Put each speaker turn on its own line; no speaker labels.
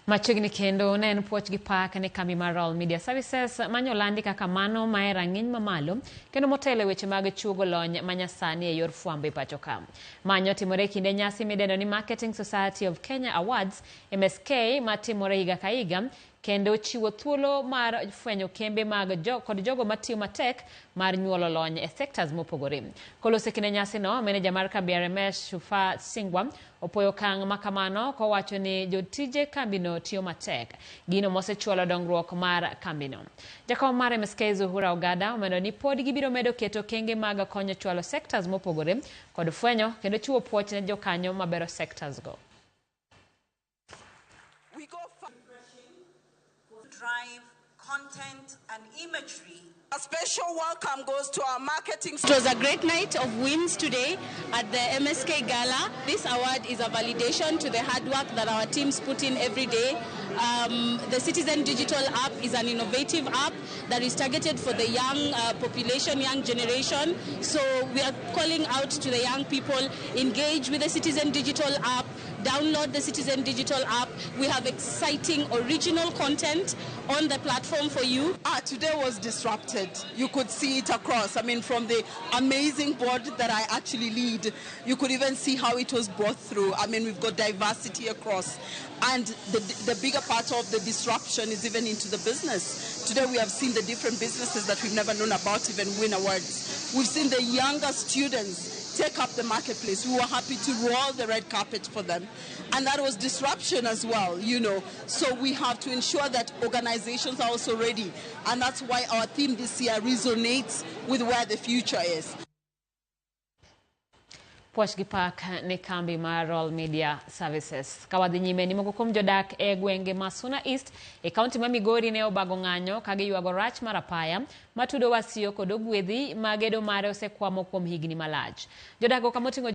Machiegni kendo ne en puoch gi pak ne kambi mar Royal Media Services manyolandi kaka mano ma e rang'iny mamalo kendo motelo e weche mag chuogo lony manyasani e yor fwambo e pacho ka. Manyo timore e kinde nyasi midendo ni Marketing Society of Kenya Awards MSK matimore higa ka higa kendo chiwo thuolo mar fwenyo kembe mag jo, kod jogo matiyo matek mar nyuolo lony e sectors mopogore. Koloso e kinde nyasino, meneja mar kambi RMS Shufa Singwa opoyo okang' ma kamano kowacho ni jotije kambino tiyo matek, gino mosechwalo dongruok mar kambino. Jakom mar MSK Zuhura Ogada omedo ni pod gibiro medo keto okenge mag konyo chwalo sectors mopogore kod fwenyo kendo chiwo puoch ne jokanyo mabero sectors go.
We go drive content and imagery. A special welcome goes to our marketing.
It was a great night of wins today at the MSK Gala. This award is a validation to the hard work that our teams put in every day. The Citizen Digital app is an innovative app that is targeted for the young population, young generation. So we are calling out to the young people, engage with the Citizen Digital app, download the Citizen Digital app. We have exciting original content on the platform for you.
Today was disrupted. You could see it across. I mean, from the amazing board that I actually lead, you could even see how it was brought through. I mean, we've got diversity across. And the bigger part of the disruption is even into the business. Today we have seen the different businesses that we've never known about even win awards. We've seen the younger students take up the marketplace. We were happy to roll the red carpet for them. And that was disruption as well, you know. So we have to ensure that organizations are also ready. And that's why our theme this year resonates with where the future is.
Puoch gi pak ne kambi mar Royal Media Services. Ka wadhi nyime ni moko kuom jodak e gwenge ma Suna East e kaunti ma Migori ne obago ng'anyo ka giywago rach mar apaya matudo Wasiyo kod Ogwedhi ma gedo mare osekwamo kuom higni malach. Jodak go kamoting'o